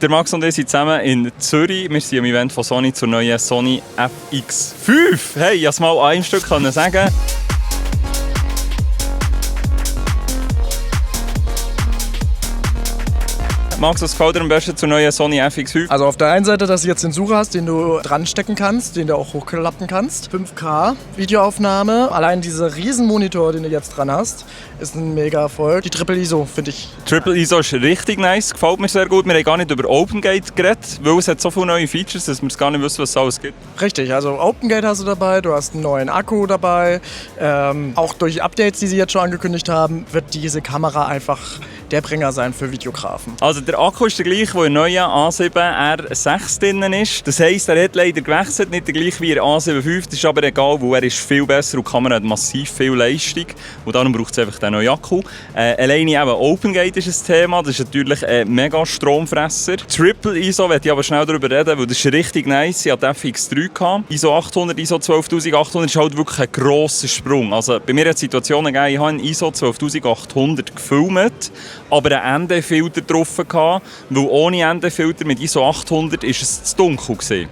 Der Max und ich sind zusammen in Zürich. Wir sind am Event von Sony zur neuen Sony FX5. Hey, ich konnte es mal an einem Stück sagen. Max, was gefällt dir am besten zur neuen Sony FX5? Also auf der einen Seite, dass du jetzt den Sucher hast, den du dran stecken kannst, den du auch hochklappen kannst. 5K Videoaufnahme. Allein dieser Riesenmonitor, den du jetzt dran hast, ist ein mega Erfolg. Die Triple ISO finde ich. Triple ISO ist richtig nice, gefällt mir sehr gut. Wir haben gar nicht über OpenGate geredet, weil es hat so viele neue Features, dass wir gar nicht wissen, was es alles gibt. Richtig, also OpenGate hast du dabei, du hast einen neuen Akku dabei. Auch durch Updates, die sie jetzt schon angekündigt haben, wird diese Kamera einfach der Bringer sein für Videografen. Also der Akku ist der gleiche, der im neuen A7R6 drin ist. Das heisst, er hat leider gewechselt, nicht der gleiche wie der A75. Das ist aber egal, weil er ist viel besser und die Kamera hat massiv viel Leistung. Und darum braucht es einfach den neuen Akku. Alleine eben OpenGate ist ein Thema. Das ist natürlich ein mega Stromfresser. Triple ISO werde ich aber schnell darüber reden, weil das ist richtig nice. Ich hatte FX3 gehabt. ISO 800, ISO 12800 ist halt wirklich ein grosser Sprung. Also bei mir hat es Situationen gegeben, ich habe einen ISO 12800 gefilmt, aber einen ND-Filter drauf gehabt, weil ohne ND-Filter mit ISO 800 ist es zu dunkel gewesen.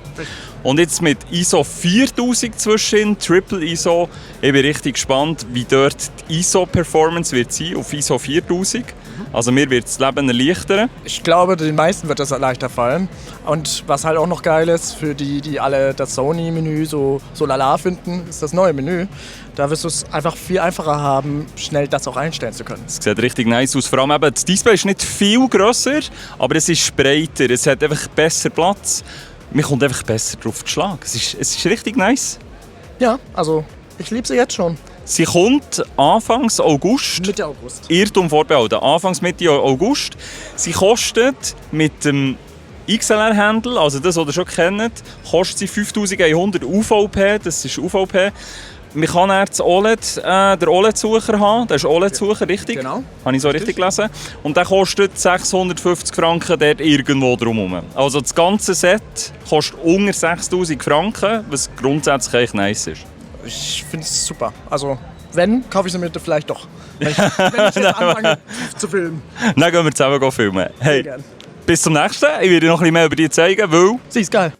Und jetzt mit ISO 4000 zwischen, Triple ISO, ich bin richtig gespannt, wie dort die ISO-Performance wird sein auf ISO 4000. Also mir wird das Leben erleichtern. Ich glaube, den meisten wird das leichter fallen. Und was halt auch noch geil ist, für die alle das Sony-Menü so lala finden, ist das neue Menü. Da wirst du es einfach viel einfacher haben, schnell das auch einstellen zu können. Es sieht richtig nice aus. Vor allem eben, das Display ist nicht viel grösser, aber es ist breiter. Es hat einfach besser Platz. Man kommt einfach besser drauf zu schlagen. Es ist richtig nice. Ja, also ich liebe sie jetzt schon. Sie kommt Anfangs August. Mitte August. Irrtum vorbehalten. Anfangs Mitte August. Sie kostet mit dem XLR-Handle, also das, was ihr schon kennt, kostet sie 5100 UVP. Das ist UVP. Man kann jetzt den OLED-Sucher haben. Das ist OLED-Sucher, richtig? Genau. Habe ich so richtig gelesen. Und der kostet 650 Franken dort irgendwo drumherum. Also das ganze Set kostet unter 6000 Franken, was grundsätzlich echt nice ist. Ich finde es super. Also, wenn, kaufe ich sie mir vielleicht doch. Wenn ich jetzt anfange zu filmen. Dann gehen wir zusammen filmen. Hey, bis zum nächsten. Ich werde noch ein bisschen mehr über dich zeigen, weil... Sie ist geil.